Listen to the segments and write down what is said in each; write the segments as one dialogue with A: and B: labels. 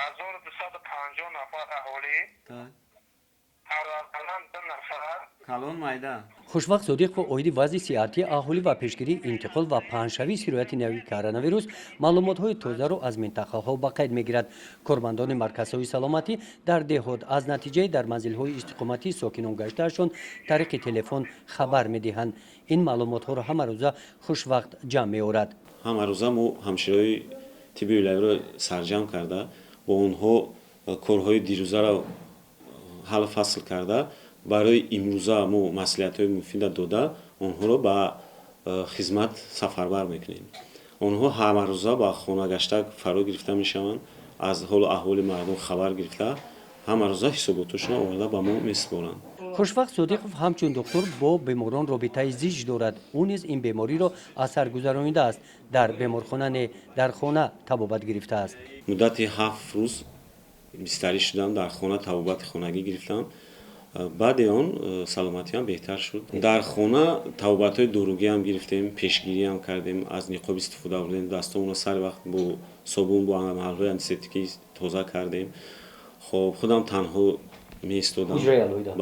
A: 1250 нафар аҳолӣ. Ҳарорат 2 нафар.
B: Калон, майда?
C: Хушвақт Содиқов оиди вазъи сиҳатии аҳолӣ ва пешгирии интиқол ва паҳншавии сирояти нави коронавирус маълумотҳои тозаро аз минтақаҳо ба қайд мегирад. Кормандони марказҳои саломатӣ дар деҳот аз натиҷаи дар манзилҳои истиқоматии сокинон гаштаашон тариқи телефон хабар медиҳанд. Ин маълумотҳоро ҳамарӯза Хушвақт ҷамъ меорад.
D: Ҳамарӯза мо ҳамшираҳои тибби вилоявиро сарҷамъ карда, бо онҳо корҳои дирӯзаро ҳаллу фасл карда, барои имрӯза мо маслиҳатҳои муфида дода, онҳоро ба хизмат сафарбар мекунем. Онҳо ҳамарӯза ба хонагашта фаро гирифта мешаванд, аз ҳолу аҳволи мардум хабар гирифта, ҳамарӯза ҳисоботошонро оварда ба мо месупоранд.
C: Хушвақт Содиқов ҳамчун духтур бо беморон робитаи зич дорад. Ӯ низ ин бемориро аз сар гузаронидааст. Дар беморхона не, дар хона табобат гирифтааст.
D: Муддати 7 рӯз бистарӣ шудам, дар хона табобати хонагӣ гирифтам. Баъди он саломатиам беҳтар шуд. Дар хона табобатҳои доругиам гирифтем, пешгириам кардем, аз ниқоб истифода бурдем, дастомонро сари вақт бо собун, бо маҳлулҳои антисептикӣ тоза кардем. Хоб, худам танҳо меистодам.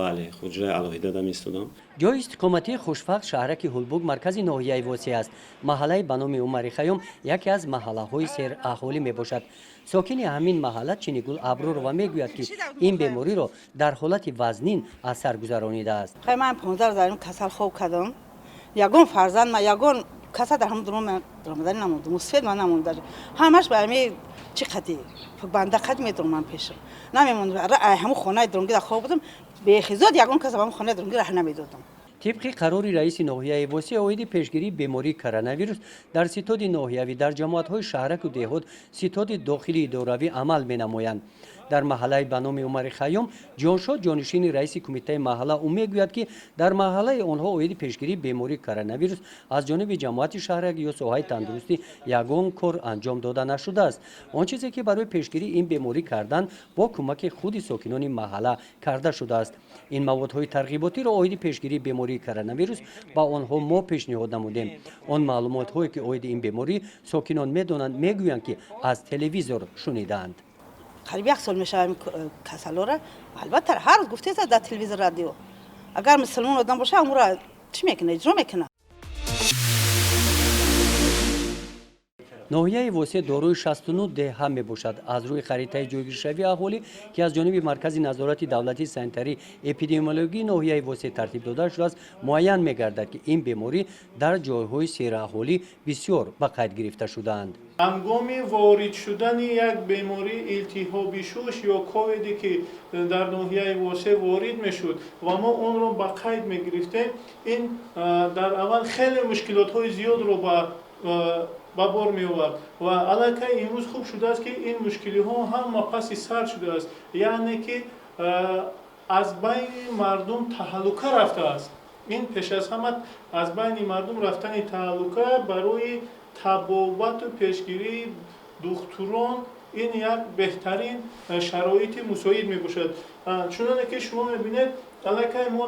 D: Бале, ҳуҷраи алоҳидада меистодам.
C: Ҷои истиқоматии Хушвақт шаҳраки Ҳулбук, маркази ноҳияи Восеъ аст. Маҳаллаи ба номи Умари Хайём яке аз маҳаллаҳои сераҳолӣ мебошад. Сокини ҳамин маҳалла Чинигул Абророва мегӯяд, ки ин бемориро дар ҳолати вазнин аз сар гузаронидааст.
E: Ман 15 рӯз дар ин касал хоб кардам. Ягон фарзанд ма, ягон каса дар ҳам дуромаданӣ намонд, мусфед ма намонд. Ҳамаш ба ҳами чӣ қади банда қад медурам пешам намемонд. Ҳамун хонаи дурунгӣ дар хоб будам, бехизот, ягон кас ба ҳамун хонаи дурунгӣ раҳ намедодам.
C: Тибқи қарори раиси ноҳияи Восеъ оиди пешгирии бемории коронавирус, дар ситоди ноҳиявӣ, дар ҷамоатҳои шаҳраку деҳот ситоди дохилии идоравӣ амал менамоянд. Дар маҳаллаи ба номи Умари Хайём Ҷоншод ҷонишини раиси кумитаи маҳалла. Ӯ мегӯяд, ки дар маҳаллаи онҳо оиди пешгирии бемории коронавирус аз ҷониби ҷамоати шаҳрак ё соҳаи тандурустӣ ягон кор анҷом дода нашудааст. Он чизе, ки барои пешгирии ин беморӣ кардан, бо кӯмаки худи сокинони маҳалла карда шудааст. Ин маводҳои тарғиботиро оиди пешгирии бемории коронавирус ба онҳо мо пешниҳод намудем. Он маълумотҳое, ки оиди ин беморӣ сокинон медонанд, мегӯянд, ки аз телевизор шунидаанд.
E: Қариб як сол мешавад касалора. Албатта, ҳар рӯз гуфтеса дар телевизор, радио. Агар мусулмон одам боша, амура чӣ мекуна? Иҷро мекуна.
C: Ноҳияи Восеъ дорои 69 деҳа мебошад. Аз рӯи харитаи ҷойгиршавии аҳолӣ, ки аз ҷониби Маркази назорати давлатии санитарӣ эпидемиологии ноҳияи Восеъ тартиб дода шудааст, муайян мегардад, ки ин беморӣ дар ҷойҳои сераҳолӣ бисёр ба қайд гирифта шудаанд.
F: Ҳангоми ворид шудани як бемории илтиҳоби шуш ё ковиде, ки дар ноҳияи Восеъ ворид мешуд ва мо онро ба қайд мегирифтем, ин дар аввал хеле мушкилотҳои зиёдро ба бор меовард. Ва аллакай имрӯз хуб шудааст, ки ин мушкилиҳо ҳама паси сар шудааст, яъне ки аз байни мардум таҳаллука рафтааст. Ин пеш аз ҳама аз байни мардум рафтани таҳаллука барои табобату пешгирии духтурон ин як беҳтарин шароити мусоид мебошад. Чуноне ки шумо мебинед, аллакай мо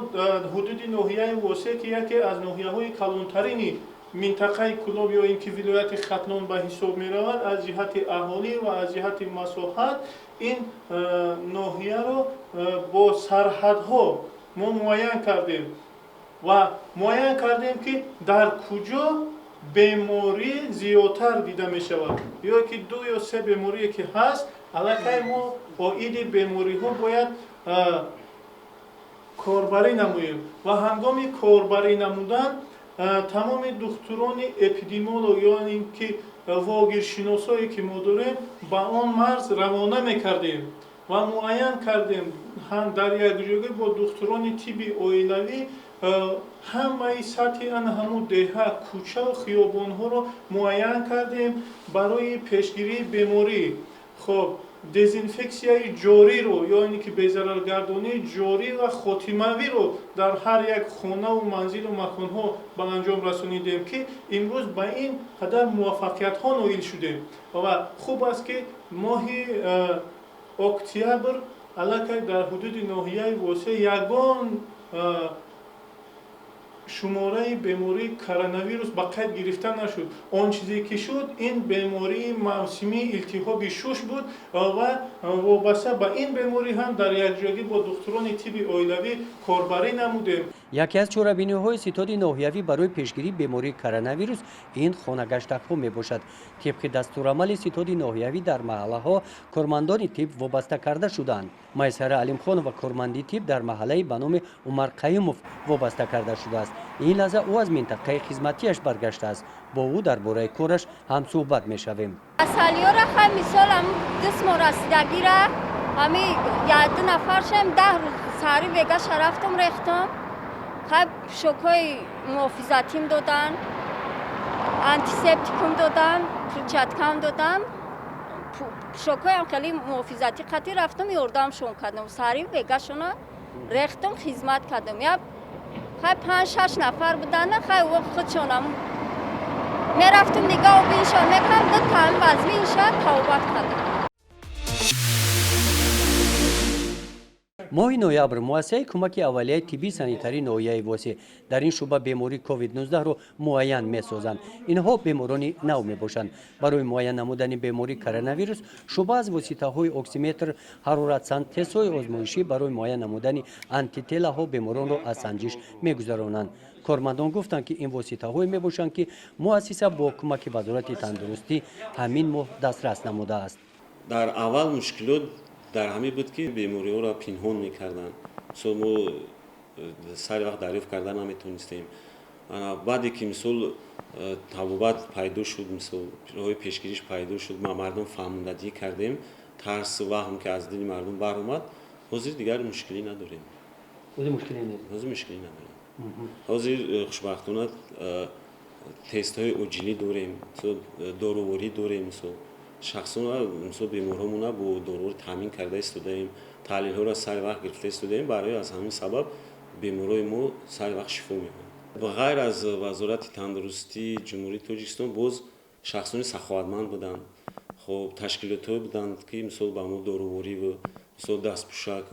F: ҳудуди ноҳияи Восеъ, ки яке аз ноҳияҳои калонтарини минтақаи Кӯлоб ё ин ки вилояти Хатлон ба ҳисоб меравад аз ҷиҳати аҳолӣ ва аз ҷиҳати масоҳат, ин ноҳияро бо сарҳадҳо мо муайян кардем ва муайян кардем, ки дар куҷо беморӣ зиёдтар дида мешавад ё ки ду ё се беморие ки ҳаст. Аллакай мо оиди бемориҳо бояд корбарӣ намоем ва ҳангоми корбарӣ намудан тамоми духтурони эпидемиолог ё ин ки вогиршиносое, ки мо дорем, ба он марз равона мекардем ва муайян кардем. Дар якҷоягӣ бо духтурони тибби оилавӣ ҳамаи сатҳи ана ҳамун деҳа, кӯчаву хиёбонҳоро муайян кардем барои пешгирии беморӣ. Хоб, дезинфексияи ҷориро ё ин ки безараргардонии ҷорӣ ва хотимавиро дар ҳар як хонаву манзилу маконҳо ба анҷом расонидем, ки имрӯз ба ин қадар муваффақиятҳо ноил шудем. Ва хуб аст, ки моҳи октябр аллакай дар ҳудуди ноҳияи Восеъ ягон Шумораи бемории коронавирус ба қайд гирифта нашуд. Он чизе ки шуд, ин бемории мавсимии илтиҳоби шуш буд ва вобаста ба ин беморӣ ҳам дар якҷоягӣ бо духтурони тибби оилавӣ корбарӣ намудем.
C: Яке аз чорабиниҳои ситоди ноҳиявӣ барои пешгирии бемории коронавирус ин хонагаштакҳо мебошад. Тибқи дастурамали ситоди ноҳиявӣ дар маҳаллаҳо кормандони тиб вобаста карда шудаанд. Майсара Алимхонова, корманди тиб, дар маҳаллаи ба номи Умар Қаюмов вобаста карда шудааст. Ин лаҳза ӯ аз минтақаи хизматиаш баргаштааст. Бо ӯ дар бораи кораш ҳамсӯҳбат мешавем.
B: Касалиёра хай, мисол, ам дисмо расидагира, ҳами якду нафаршам 10 рӯз саҳари вегаша рафтам, рехтам. Хай, пӯшокҳои муҳофизатим додан, антисептикум додан, перчаткам додан, пӯшокҳоям хеле муҳофизатӣ қатӣ рафтам, ёрдамшон кардам. Саҳари вегашона рехтам, хизмат кардам. Я хай, панҷ шаш нафар буданд. Хай, худшонам мерафтам, нигоҳу биншон мекардам, ду таами вазминша тавбат кардам.
C: Моҳи ноябр муассисаи кӯмаки аввалияи тиббии санитарии ноҳияи Восеъ, дар ин шӯъба бемории COVID-19-ро муайян месозанд. Инҳо беморони нав мебошанд. Барои муайян намудани бемории коронавирус шӯъба аз воситаҳои оксиметр, ҳароратсанҷ, тестҳои озмоишӣ барои муайян намудани антителаҳо беморонро аз санҷиш мегузаронанд. Кормандон гуфтанд, ки ин воситаҳое мебошанд, ки муассиса бо кӯмаки Вазорати тандурустӣ ҳамин моҳ дастрас намудааст.
D: Дар аввал мушкилот дар ҳамин буд, ки бемориҳоро пинҳон мекарданд. Мисол, мо сари вақт дарёфт карда наметонистем. Баъде ки, мисол, табобат пайдо шуд, мисол, роҳи пешгириш пайдо шуд, ма мардум фаҳмондадиҳӣ кардем, тарсу ваҳм ки аз дили мардум баромад, ҳозир дигар мушкилӣ надорем. Ҳозир мушкилӣ надорем. Ҳозир хушбахтона тестҳои оҷилӣ дорем, доруворӣ дорем. Мисол, шахсона, мисол, беморҳомона бо доруворӣ таъмин карда истодаем, таҳлилҳоро сари вақт гирифта истодаем. Барои аз ҳамин сабаб беморҳои мо сари вақт шифо меёбанд. Ба ғайр аз Вазорати тандурустии Ҷумҳурии Тоҷикистон, боз шахсони саховатманд буданд, хоб, ташкилотҳое буданд, ки, мисол, ба мо дорувориву, мисол, дастпӯшак,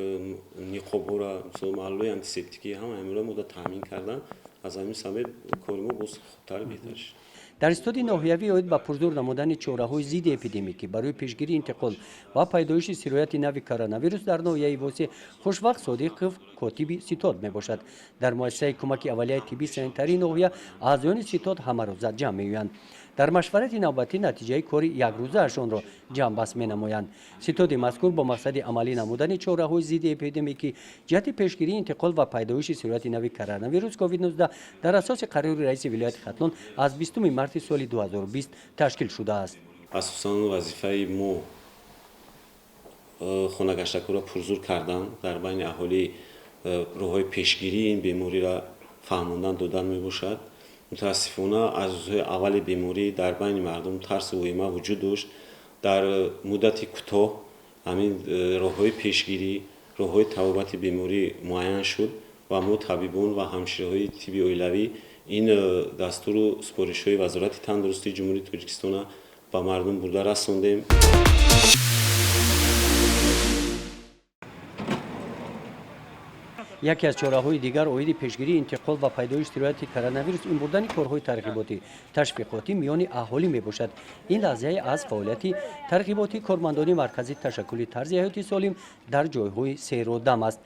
D: ниқобҳоро, мисол, маҳлулҳои антисептикӣ, ҳама ҳаминро мода таъмин карданд. Аз ҳамин сабаб кори мо боз хубтару беҳтар шуд.
C: Дар ситоди ноҳиявӣ оид ба пурзур намудани чораҳои зидди эпидемикӣ барои пешгирии интиқол ва пайдоиши сирояти нави коронавирус дар ноҳияи Восеъ Хушвақт Содиқов котиби ситод мебошад. Дар муассисаи кӯмаки аввалияи тиббии санитарии ноҳия аъзоёни ситод ҳамарӯза ҷамъ меоянд. Дар машварати навбатӣ натиҷаи кори якрӯзаашонро ҷамъбаст менамоянд. Ситоди мазкур бо мақсади амалӣ намудани чораҳои зидди эпидемикӣ ҷиҳати пешгирии интиқол ва пайдоиши сирояти нави коронавирус COVID-19 дар асоси қарори раиси вилояти Хатлон аз 20 марти соли 2020 ташкил шудааст.
D: Асосан вазифаи мо хонагаштакҳоро пурзур кардан, дар байни аҳолӣ роҳҳои пешгирии ин бемориро фаҳмондан додан мебошад. Мутаассифона, аз рӯзҳои аввали беморӣ дар байни мардум тарсу воҳима вуҷуд дошт. Дар муддати кӯтоҳ ҳамин роҳҳои пешгирӣ, роҳҳои табобати беморӣ муайян шуд ва мо, табибон ва ҳамшираҳои тибби оилавӣ, ин дастуру супоришҳои Вазорати тандурустии Ҷумҳурии Тоҷикистона ба мардум бурда расондем.
C: Яке аз чораҳои дигар оиди пешгирии интиқол ва пайдоиши сирояти коронавирус ин бурдани корҳои тарғиботӣ, ташвиқотӣ миёни аҳолӣ мебошад. Ин лаҳзае аз фаъолияти тарғиботии кормандони маркази ташаккули тарзи ҳаёти солим дар ҷойҳои серодам аст.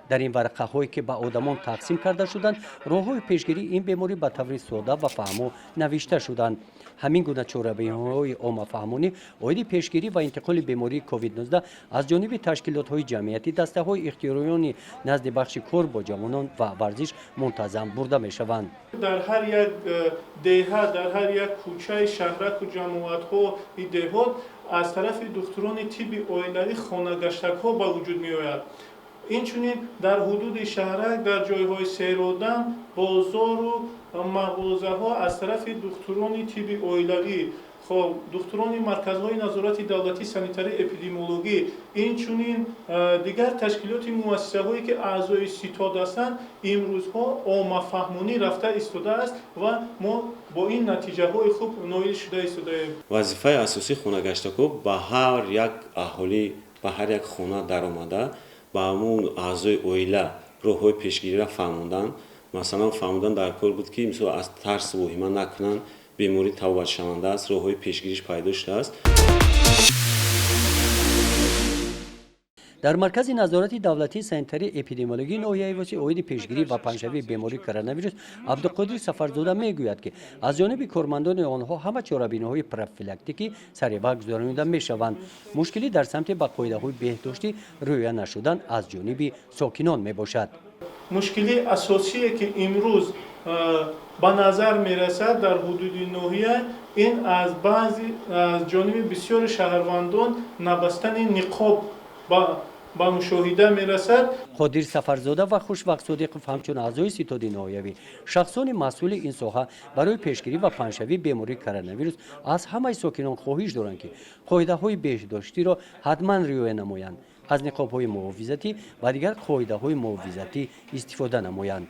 C: Дар ин варақаҳое, ки ба одамон тақсим карда шуданд, роҳҳои пешгирии ин беморӣ ба таври сода ва фаҳмо навишта шуданд. Ҳамин гуна чорабиниҳои оммафаҳмонӣ оиди пешгирӣ ва интиқоли бемории COVID-19 аз ҷониби ташкилотҳои ҷамъиятӣ, дастаҳои ихтиёриёни назди бахши кор бо ҷавонон ва варзиш мунтазам бурда мешаванд.
F: Дар ҳар як деҳа, дар ҳар як кӯчаи шаҳраку ҷамоатҳои деҳот аз тарафи духтурони тибби оилавӣ хонагаштакҳо ба вуҷуд меояд. Инчунин дар ҳудуди шаҳрак, дар ҷойҳои серодам, бозору мағозаҳо аз тарафи духтурони тибби оилавӣ, хоб, духтурони марказҳои назорати давлатии санитарии эпидемиологӣ, инчунин дигар ташкилоти муассисаҳое, ки аъзои ситод ҳастанд, имрӯзҳо оммафаҳмонӣ рафта истодааст ва мо бо ин натиҷаҳои хуб ноил шуда истодаем.
D: Вазифаи асосии хонагаштакҳо ба ҳар як аҳолӣ, ба ҳар як хона даромада, ба ҳамон аъзои оила роҳҳои пешгириро фаҳмондан. Масалан, фаҳмодан дар кор буд, ки мисол аз тарс воҳима накунанд, беморӣ табобатшаванда аст, роҳҳои пешгириш пайдо шудааст.
C: Дар Маркази назорати давлатии санитарии эпидемиологии ноҳияи Восеъ оиди пешгирӣ ва паҳншавии бемории коронавирус Абдуқодир Сафарзода мегӯяд, ки аз ҷониби кормандони онҳо ҳама чорабиниҳои профилактикӣ саривақт гузаронида мешаванд. Мушкилӣ дар самти ба қоидаҳои беҳдоштӣ риоя нашудан аз ҷониби сокинон мебошад.
F: Мушкилии асосие, ки имрӯз ба назар мерасад дар ҳудуди ноҳия, ин аз баъзи аз ҷониби бисёри шаҳрвандон набастани ниқоб ба мушоҳида мерасад.
C: Қодир Сафарзода ва Хушвақт Содиқов ҳамчун аъзои ситоди ноҳиявӣ, шахсони масъули ин соҳа, барои пешгирӣ ва паҳншавии бемории коронавирус аз ҳамаи сокинон хоҳиш доранд, ки қоидаҳои беҳдоштиро ҳатман риоя намоянд, аз ниқобҳои муҳофизатӣ ва дигар қоидаҳои муҳофизатӣ истифода намоянд.